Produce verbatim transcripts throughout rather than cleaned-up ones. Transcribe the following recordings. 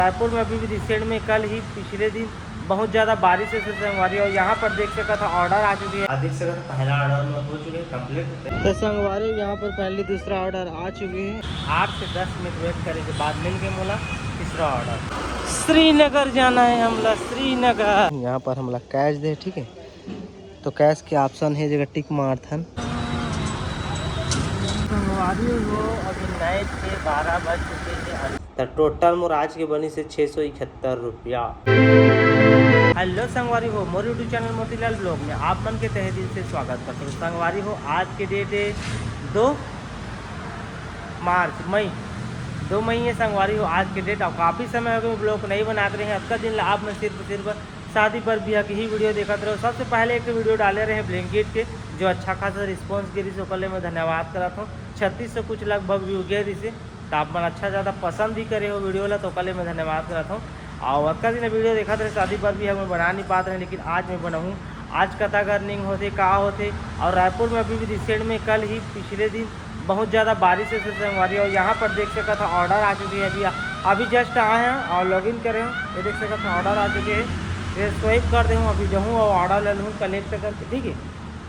रायपुर में अभी भी रिसेंट में कल ही पिछले दिन बहुत ज़्यादा बारिश है संगवारी, और यहाँ पर देख सकत हो ऑर्डर आ चुके हैं। आप देख सकत हो पहला ऑर्डर में हो चुके हैं कंप्लीट। तो संगवारी यहाँ पर पहले दूसरा ऑर्डर आ चुके हैं। आठ से दस मिनट वेट करे के बाद मिल गए मोला तीसरा ऑर्डर। श्रीनगर जाना है हमला, श्रीनगर। यहाँ पर हमला कैश दे, ठीक है, तो कैश के ऑप्शन है, जगह टिक मारथन। संगवारी हो, अभी नाइट के बारह बज चुके हैं। तो टोटल मोर आज के बनी से छः सौ इकहत्तर रुपया। हेलो संगवारी हो, मोर YouTube चैनल मोतीलाल ब्लॉग में आप मन के तहे दिल से स्वागत करता हूँ। संगवारी हो, आज के डेट है दो मार्च, मई, दो मई है संगवारी हो आज के डेट। और काफ़ी समय हो गए ब्लॉग नहीं बनाते रहे, अतका दिन ला आप मन सिर्फ सिर्फ शादी पर बिहा के ही वीडियो देखत रहो। सबसे पहले एक वीडियो डाले रहे ब्लैंकेट के, जो अच्छा खासा रिस्पॉन्स गे रिहिस, ओकर ले मैं धन्यवाद करत हूँ। छत्तीस सौ कुछ लगभग व्यू गे रिहिस, तो आप मन अच्छा ज़्यादा पसंद भी करे हो वीडियो ला, तो ओकर ले मैं धन्यवाद करत हूँ। और अतका दिन वीडियो देखत रहे शादी पर बिहा, मैं बना नहीं पात रहे, लेकिन आज मैं बनाहूँ। आज कतक अर्निंग होथे, का होथे, और रायपुर में अभी भी रिसेंट में कल ही पिछले दिन बहुत ज़्यादा बारिश है संगवारी, और यहाँ पर देख सकत हो ऑर्डर आ चुके हैं। अभी अभी जस्ट आए हैं और लॉग इन करे हूँ। ये देख सकत हो ऑर्डर आ चुके हैं, ये स्वाइप कर दे हूँ, अभी जाऊँ और ऑर्डर ले लूँ कलेक्ट करके, ठीक है।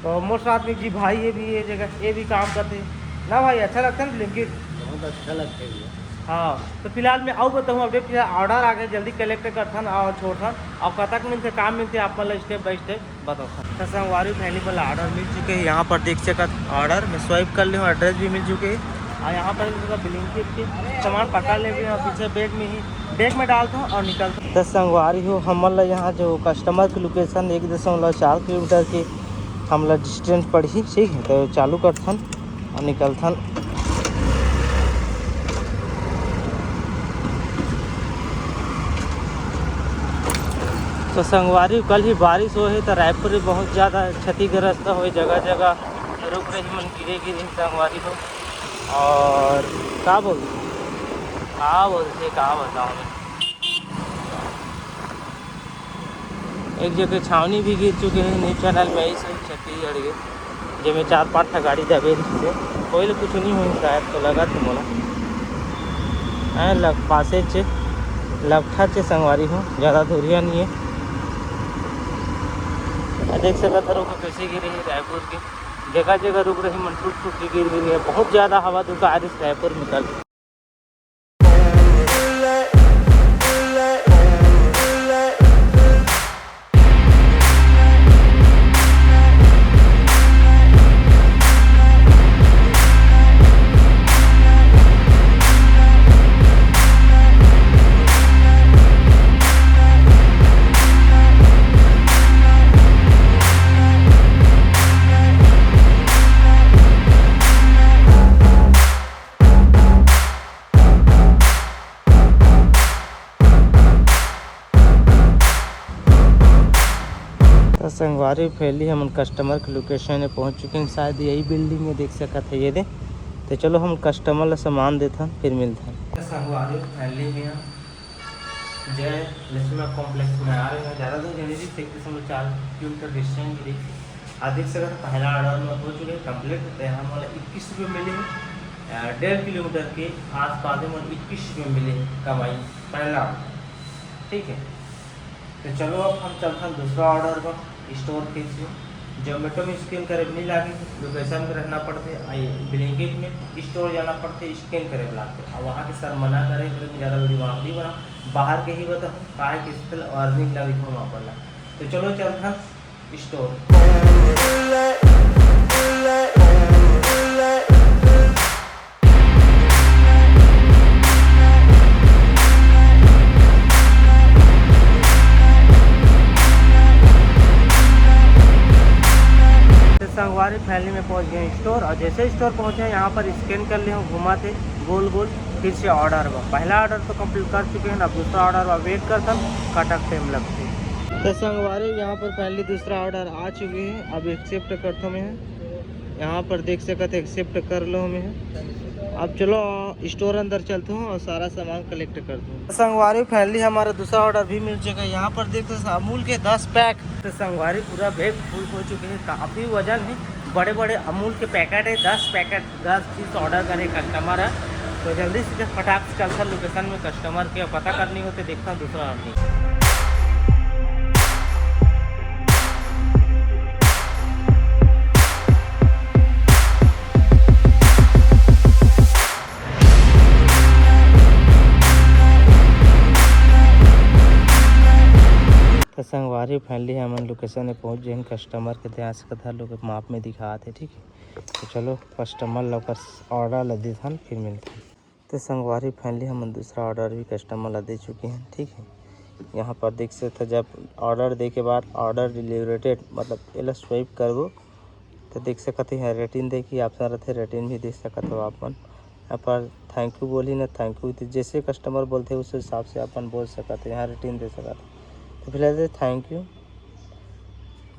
तो मोर साथ में जी भाई, ये भी, ये जगह ये भी काम करते हैं ना भाई, अच्छा लगता है ना ब्लिंकिट? बहुत अच्छा लगता है भैया। हाँ, तो फिलहाल मैं आऊ बताऊँ अपडेट, फिलहाल ऑर्डर आ गए, जल्दी कलेक्ट करथन और छोड़थन, और कतक मिलते, काम मिलते, आप मतलब स्टेप बाय स्टेप बताओ। तो संगवारी, पहली वाला ऑर्डर मिल चुके हैं। यहाँ पर देख सकत ऑर्डर में स्वाइप कर ले हूँ, एड्रेस भी मिल चुके हैं। और यहाँ पर भी मतलब ब्लिंकिट के सामान पकड़ ले भी हैं और पीछे बैग में ही, बैग में डालता हूँ और निकलता हूँ। तो संगवारी हो, हमन ला यहाँ जो कस्टमर की लोकेशन एक दशमलव चार किलोमीटर की हमला डिस्टेंस पड़ही, ठीक है। तो चालू करथन और निकलथन। तो संगवारी, कल ही बारिश होए हे, तो रायपुर में बहुत ज़्यादा क्षतिग्रस्त होए, जगह जगह रुख रही मन गिरे गिरे संगवारी हो। और का बोल, का बोलते, का बताऊँ मैं। एक जगह छावनी भी गिर चुके हैं न्यूज चैनल में, यही सब छत्तीसगढ़ के, जेमे चार पांच ठा गाड़ी दबे रहिसे। कोई ले कुछ नहीं हुई शायद, तो लगा थे मोला। हैं, लग पासे चे लपठा चे संगवारी हो, ज़्यादा दूरिया नहीं है। आ देख सकत हरो कि कैसे गिरे है रायपुर के, जगह जगह रुख रही मन टूट टूट के गिर गिरी है। बहुत ज़्यादा हवा दुका आ रही रायपुर में कल। तो संगवारी, फाइनली हमन कस्टमर के लोकेशन में पहुंच चुके हैं। शायद यही बिल्डिंग में देख सकत है ये दे। तो चलो, हम कस्टमर ला सामान देथन, फिर मिलथन। तो संगवारी, फाइनली में जय लक्ष्मी कॉम्प्लेक्स में आ रहे हैं। ज़्यादा दूर नहीं, एक दशमलव चार किलोमीटर डिस्टेंस भी। आप देख सकते हैं, पहला ऑर्डर में हो चुके हैं कंप्लीट। तो यहाँ मोला इक्कीस रुपये मिले हैं, अ, डेढ़ किलोमीटर के आसपास में मोला इक्कीस रुपये मिले हैं कमाई, पहला ऑर्डर, ठीक है। तो चलो, अब हम चलते हैं दूसरा ऑर्डर पर स्टोर के थ्रू। जोमेटो में स्कैन करे भी नहीं लागे, लोकेशन में रहना पड़ते, आई ब्लिंकिट में स्टोर जाना पड़ते, स्कैन करे भी लागते। अब वहाँ के सर मना करे, बोले कि ज़्यादा वीडियो आप नहीं बना, बाहर के ही बता, काहे कि इससे अर्निंग ना दिखाऊँ वहाँ पर ना। तो चलो चलते हैं स्टोर। संगवारी, फाइनली में पहुंच गए स्टोर, और जैसे स्टोर पहुंचे, यहाँ पर स्कैन कर ले हूँ, घुमाते गोल गोल, फिर से ऑर्डर बा। पहला ऑर्डर तो कंप्लीट कर चुके हैं, अब दूसरा ऑर्डर बा, वेट करथन, कतक टाइम लगते। तो संगवारी, यहाँ पर फाइनली दूसरा ऑर्डर आ चुके हैं, अब एक्सेप्ट करता हूँ मैं। यहाँ पर देख सकत, एक्सेप्ट कर लो हमें। अब चलो, स्टोर अंदर चलता हूँ और सारा सामान कलेक्ट करता हूँ। संगवारी, फाइनली हमारा दूसरा ऑर्डर भी मिल चुका है। यहाँ पर देख सकते, अमूल के दस पैक। तो संगवारी, पूरा बैग फुल हो चुके हैं, काफ़ी वजन है, बड़े बड़े अमूल के पैकेट है, दस पैकेट, दस पीस ऑर्डर करे कस्टमर है। तो जल्दी से फटाक से चलथन लोकेशन में, कस्टमर के पता करनी होते, देखथन दूसरा आदमी। तो संगवारी, फाइनली हमन लोकेशन में पहुंच गए हैं। कस्टमर के ध्यान से कथा लोग माप में दिखात है, ठीक है। तो चलो, कस्टमर ला ओकर ऑर्डर ला देथन, फिर मिलथन। तो संगवारी, फाइनली हमन दूसरा ऑर्डर भी कस्टमर ला दे चुके हैं, ठीक है। यहाँ पर देख सकते हैं, जब ऑर्डर दे के बाद ऑर्डर डिलीवरेटेड, मतलब एला स्वाइप करबो, तो देख सकत हो, यहाँ रेटिंग दे के ऑप्शन रहते, रेटिंग भी दे सकत हो आप मन। यहाँ पर थैंक यू बोली ना, थैंक यू तो जैसे कस्टमर बोलते हैं, उस हिसाब से अपन बोल सकत हो, यहाँ रेटिंग दे सकत हो। तो फिलहाल तो थैंक यू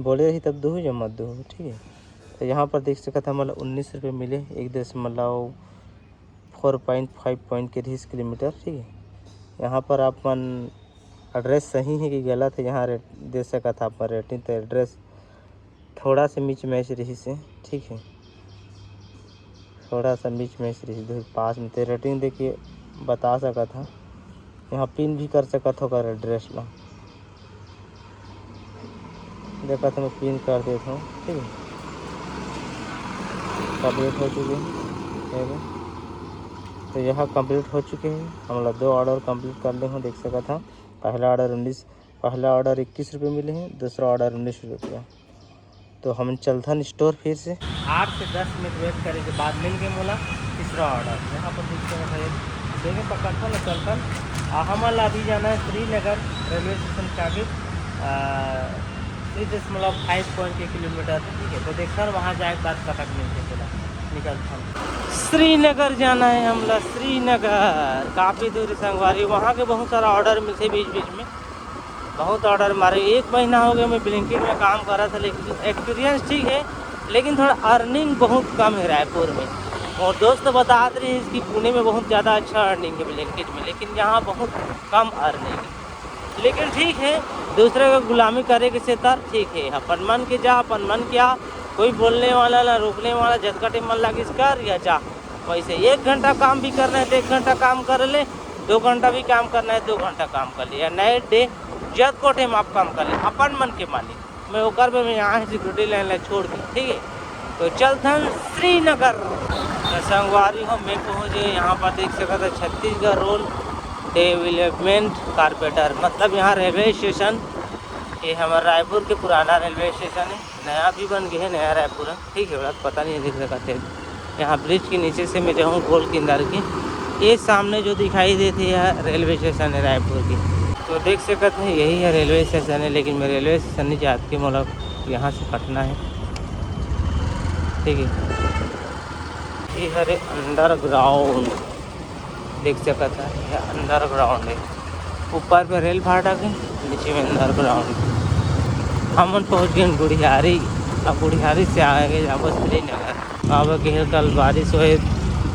बोले रही, तब दो जमा दो, ठीक है। तो यहाँ पर देख सकत हो, मतलब उन्नीस रुपये मिले, एक दशमलव फोर पॉइंट फाइव पॉइंट के रहिस किलोमीटर, ठीक है। यहाँ पर आप मन एड्रेस सही है कि गलत है, यहाँ रेट दे सकत हो आप मन रेटिंग। तो एड्रेस थोड़ा सा मिच मैच रहिस है, ठीक है, थोड़ा सा मिच मैच रहिस दो पास में, तो रेटिंग दे के बता सकत हो। यहाँ पिन भी कर सकत हो ओकर एड्रेस ला। देखत हो, मैं पिन कर देत हूँ, ठीक है। कंप्लीट हो चुके हैं, ये भी। तो यहाँ कंप्लीट हो चुके हैं, हमला दो ऑर्डर कंप्लीट कर ले हूँ, देख सकत हो। पहला ऑर्डर उन्नीस, पहला ऑर्डर इक्कीस रुपये मिले हैं, दूसरा ऑर्डर उन्नीस रुपया। तो हम चलथन स्टोर फिर से। आठ से दस मिनट वेट करे के बाद मिल गए मोला तीसरा ऑर्डर। यहाँ पर देख सकत हो, देखे पकड़थन ना, चलथन। आ, हमन ला अभी जाना है श्रीनगर रेलवे स्टेशन के आगे, आ, थ्री दशमलव फाइव पॉइंट के किलोमीटर, ठीक है। तो देखथन वहाँ जाए के बाद कतक मिलथे तेला, निकलथन। श्रीनगर जाना है हमला, श्रीनगर काफ़ी दूर है संगवारी। वहाँ के बहुत सारा ऑर्डर मिलथे बीच बीच में, बहुत ऑर्डर मारे। एक महीना हो गया मैं ब्लिंकिट में काम करा था, लेकिन एक्सपीरियंस ठीक है, लेकिन थोड़ा अर्निंग बहुत कम है रायपुर में। और दोस्त बतात रही कि पुणे में बहुत ज़्यादा अच्छा अर्निंग है ब्लिंकिट में, लेकिन यहाँ बहुत कम अर्निंग है। लेकिन ठीक है, दूसरे का गुलामी करे के से तर ठीक है, अपन मन के जा, अपन मन के आ, कोई बोलने वाला ना, रोकने वाला। जतका टाइम मन लागिस कर या जा। वैसे एक घंटा काम भी करना है तो एक घंटा काम कर ले, दो घंटा भी काम करना है, दो घंटा काम कर ले, या नाइट डे, जतको टाइम आप काम कर ले, अपन मन के मालिक। मैं ओकर बर मैं यहाँ सिक्योरिटी लाइन ला छोड़ दी, ठीक है। तो चलथन श्रीनगर। तो संगवारी हो, मैं पहुँच गए यहाँ पर, देख सकत हो, छत्तीसगढ़ रोड डेवलपमेंट कारपेंटर, मतलब यहाँ रेलवे स्टेशन। ये हमारा रायपुर के पुराना रेलवे स्टेशन है, नया भी बन गया है, नया रायपुर है, ठीक है। ओला तो पता नहीं है, देख सकत है। यहाँ ब्रिज के नीचे से मैं जाऊँ गोल किनार की, ये सामने जो दिखाई देती है रेलवे स्टेशन है रायपुर की। तो देख सकत है, यही है रेलवे स्टेशन है, लेकिन मैं रेलवे स्टेशन नहीं जात के, मोला यहाँ से कटना है, ठीक है। ये हरे अंडरग्राउंड, देख सकत है, ये अंडरग्राउंड है। ऊपर पे रेल फाटक है, नीचे में अंडरग्राउंड। हमन पहुँच गए गुढ़ियारी। अब गुढ़ियारी से आगे जाबो श्रीनगर। अब के कल बारिश होए,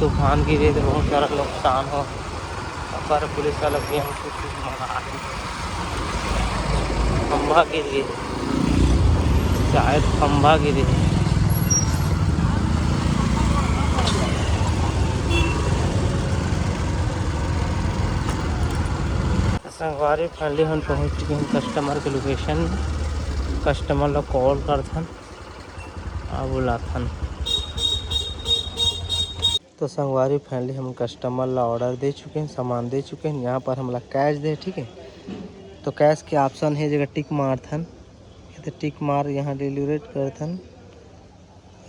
तूफान गिरे, तो बहुत सारा नुकसान हो। ऊपर पुलिस वाला भी हमको कुछ मंगा रहे। खंभा गिर गए, शायद खंभा गिरे। संगवारी, फाइनली हम पहुंच चुके हैं कस्टमर के लोकेशन में। कस्टमर ला कॉल करथन, आ बुलाथन। तो संगवारी, फाइनली हम कस्टमर ला ऑर्डर दे चुके हैं, सामान दे चुके हैं। यहाँ पर हमला कैश दे, ठीक है। तो कैश के ऑप्शन है, जगह टिक मारथन, ये तो टिक मार, यहाँ डिलीवरेट करथन।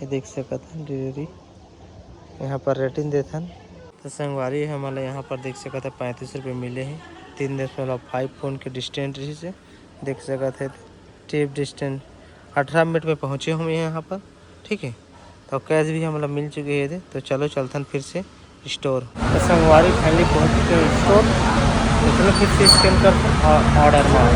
ये देख सकत हन डिलीवरी, यहाँ पर रेटिंग देथन। तो संगवारी, हमला यहाँ पर देख सकत है, पैंतीस रुपये मिले हैं। तीन दशमलव फाइव पॉइंट के डिस्टेंस रही से देख सकत है, टिप डिस्टेंस। अठारह मिनट में पहुँचे हम यहाँ पर, ठीक है। तो कैश भी हमला मिल चुके हैं दे। तो चलो, चलथन फिर से स्टोर। तो संगवारी, फाइनली पहुँच चुके हैं स्टोर। तो चलो, फिर से स्कैन करथन और ऑर्डर मार।